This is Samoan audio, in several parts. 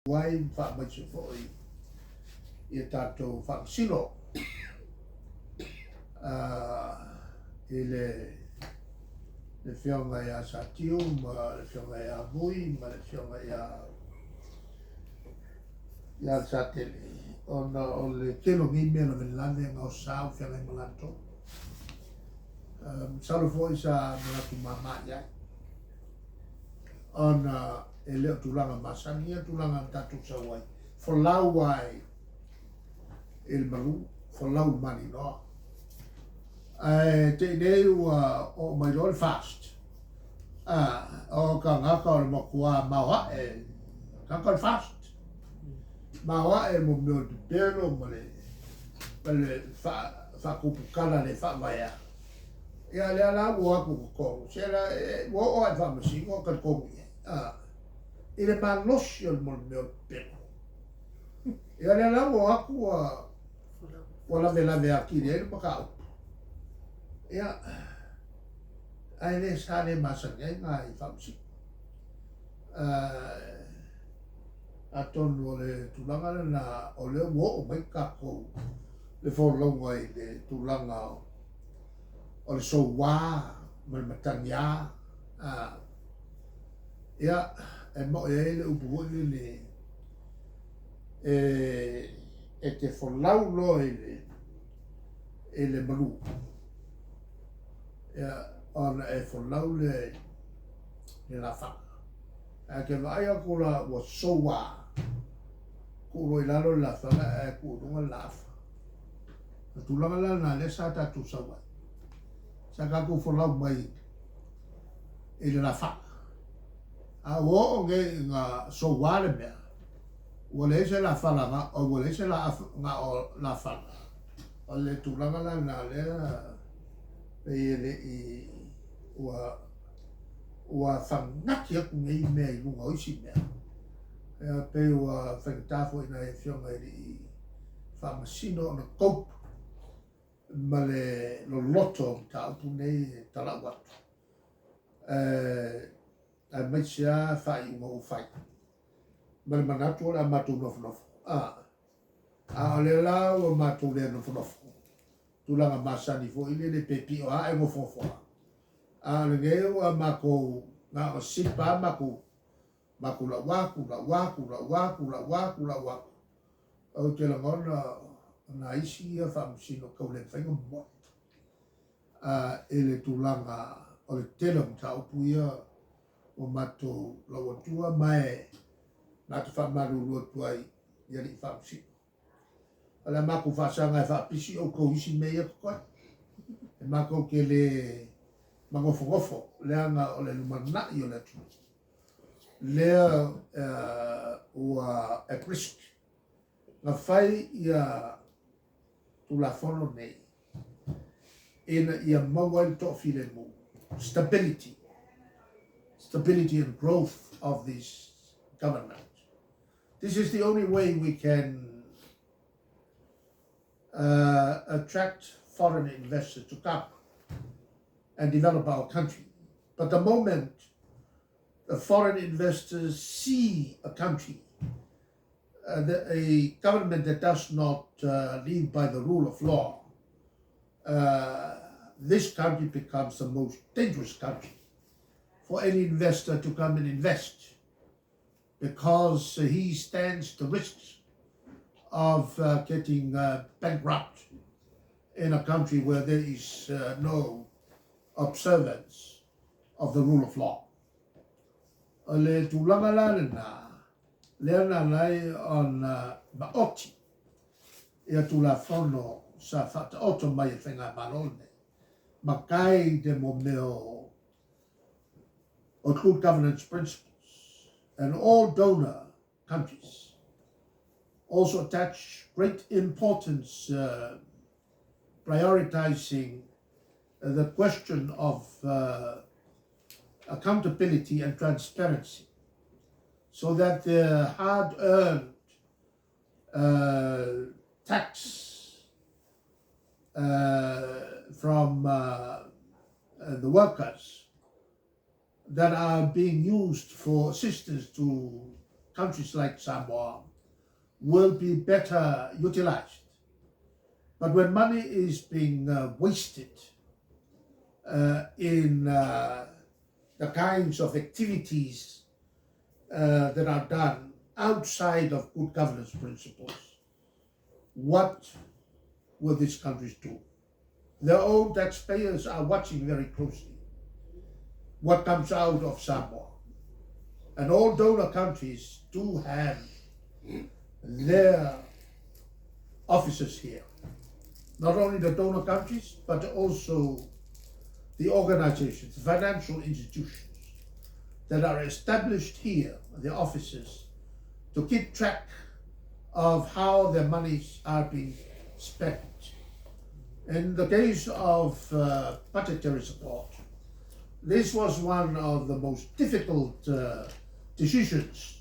Ai ma faamaise foi i a tatou faamasino i le Afioga ia Satiu ma le Afioga ia Vui ma le Afioga ia Lesatele, ona o le tele o nei mea lavelave e gaosa o feagai ma latou. Masalo foi sa manatu mama i ai, ona e le o tulaga masani ia tulaga na tatou sau ai, folau ai i le malu, folau i le maninoa. Ae tei nei ua oo mai loa le fast, a, o tagata o le matua maoae, tagata o le fast, maoae mo mea o le pepelo ma le, ma le faatuputala le faavaea. Ia lea la ua o atu i totonu, se la, ua oo lava i le faamasino o talitonu i ai, a, i le malosi o le mea o le pepelo. Ia lea la ua o atu ua, ua lavelave atili ai le mataupu. Ia, ae le sa le masani ai nai faamasino. Atonu o le tulaga lena o lea ua oo mai tatou le folauga i le tulaga o le soua ma le matagiā. Ia, e mo'i ai le upu foi lele, e te folau loa i le, i le malu, ia, ona e folau lea i le lafaga. Ae te vaai atu la ua soua, tuu loa i lalo le lafaga ae tuu i luga le laafa. O le tulaga la lena lea sa tatou sau ai. Sa tatou folau mai i le lafaga. A ua oo nei ina soua le mea, ua leai se lafala na, ua leai se laafa na o lafala. O le tulaga la lena lea pei e le i ua ua fagati atu nei mea i luga o isi mea. Ia pei ua faigata foi i nai afioga e le i faamasino ona cope ma le loloto o mataupu nei e talau atu, aemaise lava faaiuga ua fai ma le manatu o le a matou nofonofo. A o lea la ua matou le nofonofo, tulaga masani foi lele pe pio lava ae nofonofo lava. A o lenei ua matou na ona sipa lava matou, matou lau atu, lau atu, lau atu, lau atu, lau atu. Ou te lagona o nai isi ia faamasino tau le mafai ona momoe i le tulaga o le tele o mataupu ia ua matou lau atua ma e matou faamalulu atu ai i alii faamasino. O le a matou faasaga e faapisi outou i isi mea ia totoe. E matou te le manofonofo leaga o le lumanai o le atunuu lea ua at risk. Na fai ia Tulafono nei ina ia maua ai le toafilemu, stability, stability and growth of this government. This is the only way we can attract foreign investors to come and develop our country. But the moment the foreign investors see a country, a government that does not live by the rule of law, this country becomes the most dangerous country for any investor to come and invest, because he stands the risks of getting bankrupt in a country where there is no observance of the rule of law. O le tulaga la lena, lea na ala ai ona maoti ia Tulafono sa faataoto mai e Faigamalo lenei, ma kai te mo mea o good governance principles and all donor countries also attach great importance prioritizing the question of accountability and transparency so that the hard-earned tax from the workers that are being used for assistance to countries like Samoa will be better utilized. But when money is being uh, wasted uh, in uh, the kinds of activities uh, that are done outside of good governance principles, what will these countries do? Their own taxpayers are watching very closely what comes out of Samoa. And all donor countries do have their offices here. Not only the donor countries, but also the organizations, the financial institutions that are established here, the offices, to keep track of how their monies are being spent. In the case of uh, budgetary support, this was one of the most difficult uh, decisions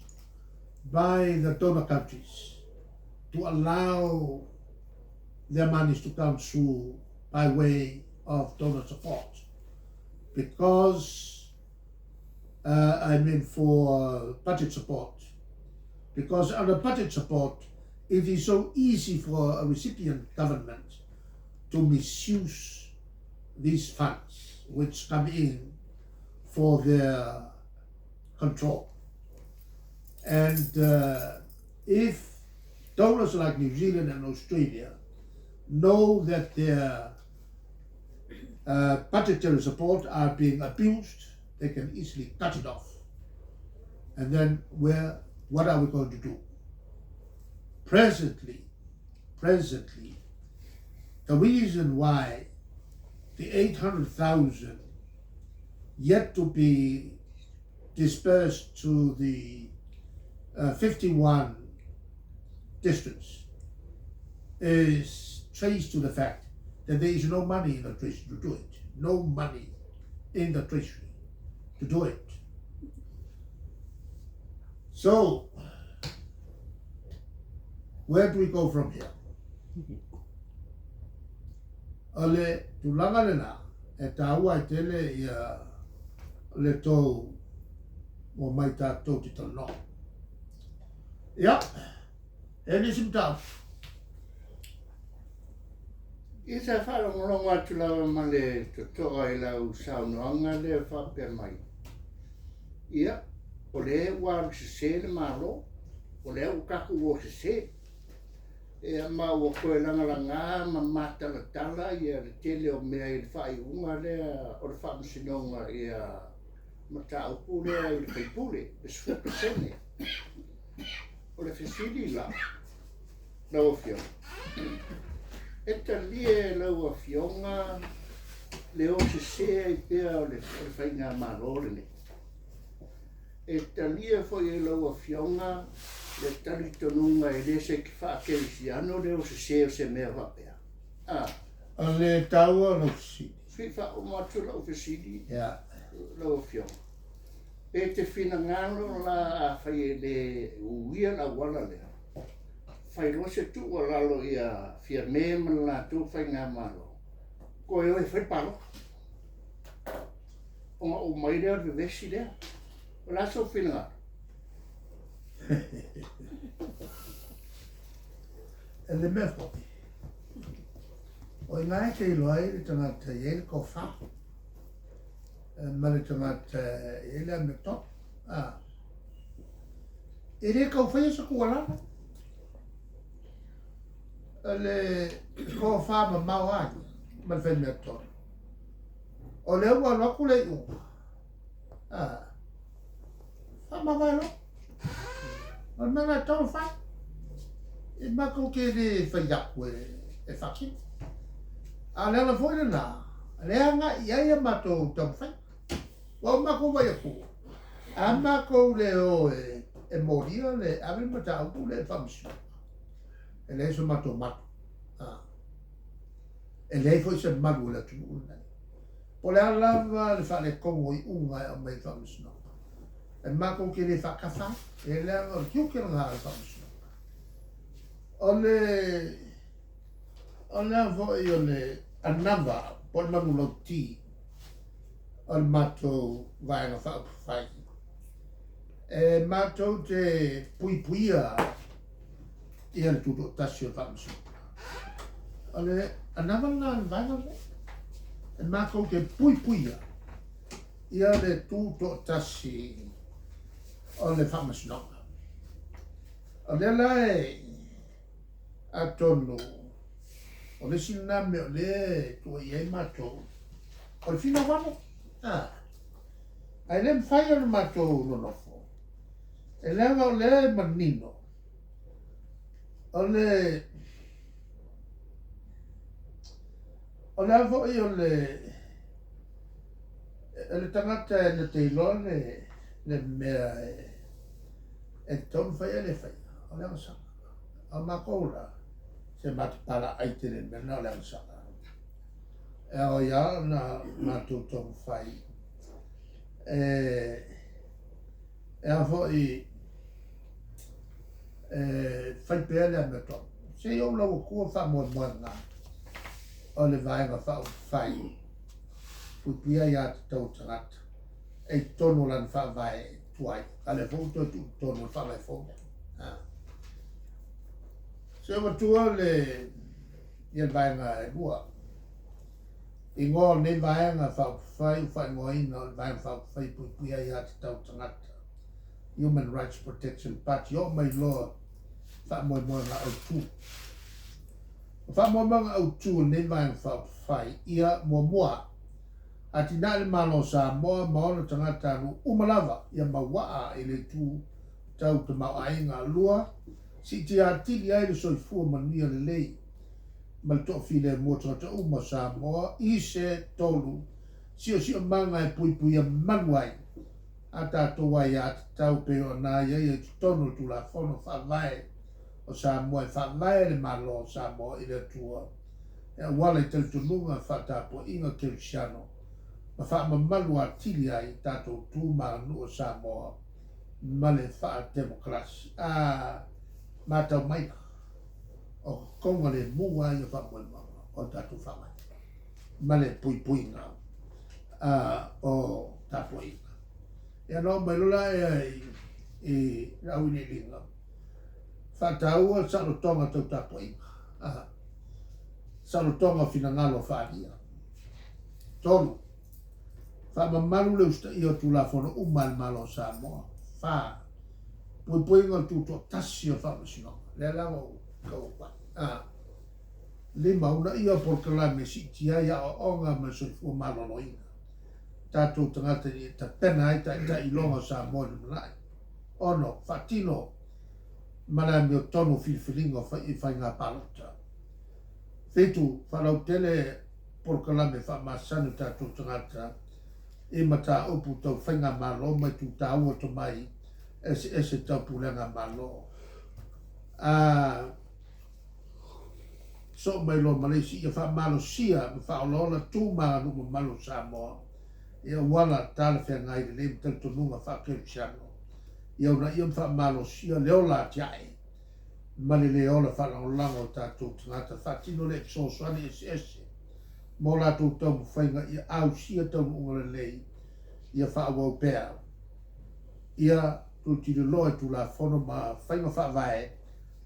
by the donor countries to allow their monies to come through by way of donor support because uh, I mean for budget support because under budget support it is so easy for a recipient government to misuse these funds which come in for their control. And uh, if donors like New Zealand and Australia know that their uh, budgetary support are being abused, they can easily cut it off. And then where, what are we going to do? Presently, presently, the reason why the 800,000 yet to be dispersed to the uh, 51 districts is traced to the fact that there is no money in the treasury to do it. No money in the treasury to do it. So, where do we go from here? O le tulaga lena e tāua ai tele ia le tou omai tātou te talanoa. Ia, e nisi mataupu. Ia sa faalogologo atu lava ma le totoa i lau saunoaga lea faapea mai, ia, o lea ua alu sese le Malo, o lea ua tatou o sese. Ia ma ua toe lagalaga ma matalatala ia le tele o mea i le faaiuga lea o le Faamasinoga ia mataupu lea i le faipule, le 10%. O le fesili la, lau Afioga, e talia e lau Afioga le o sese ai pea o le Faigamalo lenei? E talia foi e lau Afioga le talitonuga e le se faakerisiano le o sese o se mea faapea. A. O le taua o lau fesili. Fia faauma atu lau fesili, lau Afioga. Pe te finagalo la afai e le uia le auala lea, fai loa se tuualalo ia Fiame ma le latou Faigamalo, toe o e fai le palota. Ona ou mai lea o le vevesi lea. O le a sou finagalo? E le mea foi, o ina e te iloa ai le tagata e i ai le tofa, ma le tagata e i ai le amiotonu. A, e le tau faia se tuualalo. O le tofa mamao a ia ma le fai meatonu. O lea ua alu atu le iuga, a, faamavae loa. O le mea lena e tatau ona fai. E matou te le fai atu e, e faatino. A o le ala foi lena, lea e agai i ai a matou taumafaiga. Ua o matou vaai atu, a matou le o e, e molia le ave le mataupu lea i le faamasinoga, e leai so matou malu. A. E leai foi se malu o le atunuu lenei. Po o le a lava le faaletonu o iuga e aumai i le Faamasinoga, e matou te le faatafa ai, e leaga o le tiute lena o le Faamasinoga. O le, o le a foi o le anava po o le manulauti o le matou Vaega Faaupufai, E matou te puipuia ia le tutoatasi o le Faamasinoga. O le anava lena o le vaega lenei. E matou te puipuia ia le tutoatasi o le Faamasinoga. O lea la e atonu o le isi lena mea o lea e tuuaia ai matou, o le finau vale. A, ae le mafai ona matou nonofo, e leaga o lea e manino o le o le a foi o le le tagata e na te iloa le le mea e tatau ona faia e le faia, o le agasala. A o matou la, se matou te palaai tele i le mea lena o le agasala. E ao ai lava ona matou taumafai e e a foi e fai pea le amiotonu. Se i ou lau atua faamoemoega o le Vaega Faaupufai Puipuia Aiatatau a Tagata e i totonu o lana faavae tuai, a o lea foi ua toe tuu i totonu o le faavae fou lea. Se i ou avatua le ia le vaega e lua. Igoa o lenei Vaega Faaupufai ua faaigoaina o le Vaega Faaupufai e Puipuia Aiatatau a Tagata, Human Rights Protection Party, oo mai loa faamoemoega autu. O faamoemoega autu o lenei Vaega Faaupufai, ia, muamua, atinae le Malo o Samoa ma ona tagatanuu uma lava ia mauaa i le itu tau tamaoaiga. 2, siitia atili ai le soifua manuia lelei ma le toafilemu o tagata uma o Samoa i se 3 siosiomaga e puipuia malu ai a tatou aiatatau pei ona aiaia i totonu o le Tulafono Faavae o Samoa e faavae le Malo o Samoa i le Atua e auala i talitonuga faatapuaiga kerisiano ma faamamalu atili ai tatou tu ma aganuu o Samoa ma le faatemokarasi. A matau maila, o kokoga lemu lava ia faamoemoega o le tatou faavae ma le puipuiga o tapuaiga. Ia ona oo mai loa lea i le auiliiliga, faataua le saolotoga tau tapuaiga, saolotoga o finagalo faaalia. 3, faamamalu le usitaia o Tulafono uma a le Malo o Samoa. 4, puipuiga o le tutoatasi o le Faamasinoga. Lea la ua ou tau atu ai. 5, uunaia o polokalame e siitia ai aoaoga ma le soifua maloloina tatou tagata ina ia tapena ai taitai iloga o Samoa i le lumanai. 6, faatino ma le amiotonu o filifiliga o i faiga palota. 7, faalautele polokalame faamasani o tatou tagata i mataupu tau faigamalo ma itu taua tomai eseese tau pulega Malo. A soo mai loa ma le isi, ia faamalosia ma faaolaola tu ma aganuu mamalu o Samoa i auala talafeagai lelei ma talitonuga faakerisiano, ia uunaia ma faamalosia le ola atiae ma le le ola faalagolago o tatou tagata, faatino le fesoasoani eseese mo latou taumafaiga ia ausia taunuuga lelei, ia faaauau pea ia tulitililoa i Tulafono ma faiga faavae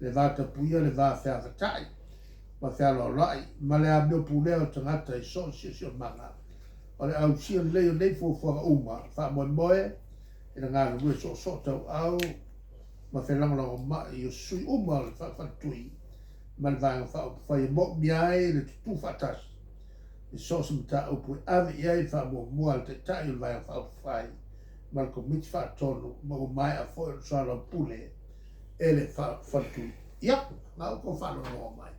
le va tapuia, le va feavatai ma fealoaloai ma le amio pulea o tagata i so o se siosiomaga. O le ausia lelei o nei fuafuaga uma, faamoemoe i le galulue soosoo tauau ma felagolagomai o sui uma o le faafaletui ma le Vaega Faaupufai e moomia ai le tutū faatasi i so o se mataupu e ave i ai le faamuamua a le Taitai o le Vaega Faaupufai ma le Komiti Faatonu, ma ua maea foi ona soalaupule e le faletui. Ia, na ou tou faalogologo mai.